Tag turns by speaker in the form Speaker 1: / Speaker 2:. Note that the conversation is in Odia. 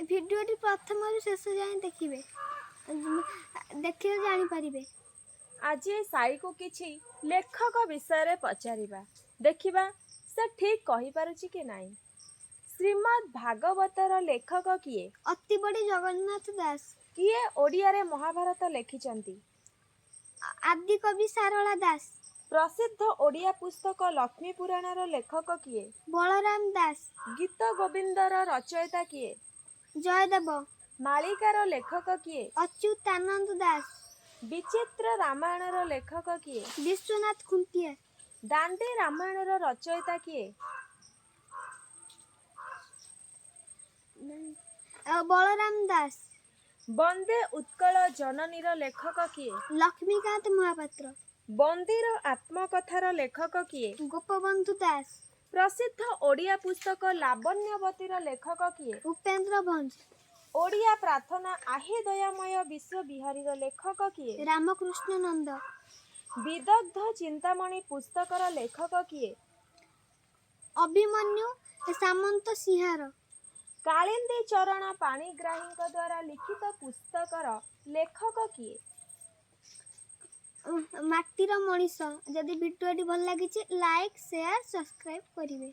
Speaker 1: ଭିଡ଼ିଓଟି ପ୍ରଥମରୁ ଶେଷ ଯାଏଁ ଦେଖିବେ, ଦେଖିଲେ ଜାଣିପାରିବେ।
Speaker 2: ଆଜି ସାଇକୁ କିଛି ଲେଖକ ବିଷୟରେ ପଚାରିବା, ଦେଖିବା ସେ ଠିକ୍ କହିପାରୁଛି କି ନାହିଁ। ଶ୍ରୀମଦ୍ ଭାଗବତର ଲେଖକ କିଏ?
Speaker 1: ଅତିବଡ଼ି ଜଗନ୍ନାଥ ଦାସ।
Speaker 2: କିଏ ଓଡ଼ିଆରେ ମହାଭାରତ ଲେଖିଛନ୍ତି?
Speaker 1: ଆଦିକବି ସାରଳା ଦାସ।
Speaker 2: ପ୍ରସିଦ୍ଧ ଓଡ଼ିଆ ପୁସ୍ତକ ଲକ୍ଷ୍ମୀ ପୁରାଣର ଲେଖକ କିଏ?
Speaker 1: ବଳରାମ ଦାସ।
Speaker 2: ଗୀତ ଗୋବିନ୍ଦର ରଚୟିତା କିଏ?
Speaker 1: ଜୟଦେବ।
Speaker 2: ମାଳିକାର ଲେଖକ କିଏ?
Speaker 1: ଅଚ୍ୟୁତାନନ୍ଦ ଦାସ।
Speaker 2: ବିଚିତ୍ର ରାମାୟଣର ଲେଖକ କିଏ?
Speaker 1: ବିଶ୍ୱନାଥ ଖୁଣ୍ଟିଆ।
Speaker 2: ଦାଣ୍ଡି ରାମାୟଣର ରଚୟିତା କିଏ?
Speaker 1: ଆଉ ବଳରାମ ଦାସ।
Speaker 2: ବନ୍ଦେ ଉତ୍କଳ ଜନନୀର ଲେଖକ କିଏ?
Speaker 1: ଲକ୍ଷ୍ମୀକାନ୍ତ ମହାପାତ୍ର।
Speaker 2: ବନ୍ଦୀର ଆତ୍ମକଥାର ଲେଖକ କିଏ?
Speaker 1: ଗୋପବନ୍ଧୁ ଦାସ।
Speaker 2: ପ୍ରସିଦ୍ଧ ଓଡ଼ିଆ ପୁସ୍ତକ ଲାବଣ୍ୟବତୀର ଲେଖକ କିଏ?
Speaker 1: ଉପେନ୍ଦ୍ର ଭଞ୍ଜ।
Speaker 2: ଓଡ଼ିଆ ପ୍ରାର୍ଥନା ଆହେ ଦୟାମୟ ବିଶ୍ୱବିହାରୀର ଲେଖକ କିଏ?
Speaker 1: ରାମକୃଷ୍ଣ ନନ୍ଦ।
Speaker 2: ବିଦଗ୍ଧ ଚିନ୍ତାମଣି ପୁସ୍ତକର ଲେଖକ କିଏ?
Speaker 1: ଅଭିମନ୍ୟୁ ସାମନ୍ତ ସିଂହାର।
Speaker 2: କାଳିନ୍ଦୀ ଚରଣ ପାଣିଗ୍ରାହୀଙ୍କ ଦ୍ୱାରା ଲିଖିତ ପୁସ୍ତକର ଲେଖକ କିଏ?
Speaker 1: ମାଟିର ମଣିଷ। ଯଦି ଭିଡ଼ିଓଟି ଭଲ ଲାଗିଛି, ଲାଇକ୍, ସେୟାର, ସବସ୍କ୍ରାଇବ୍ କରିବେ।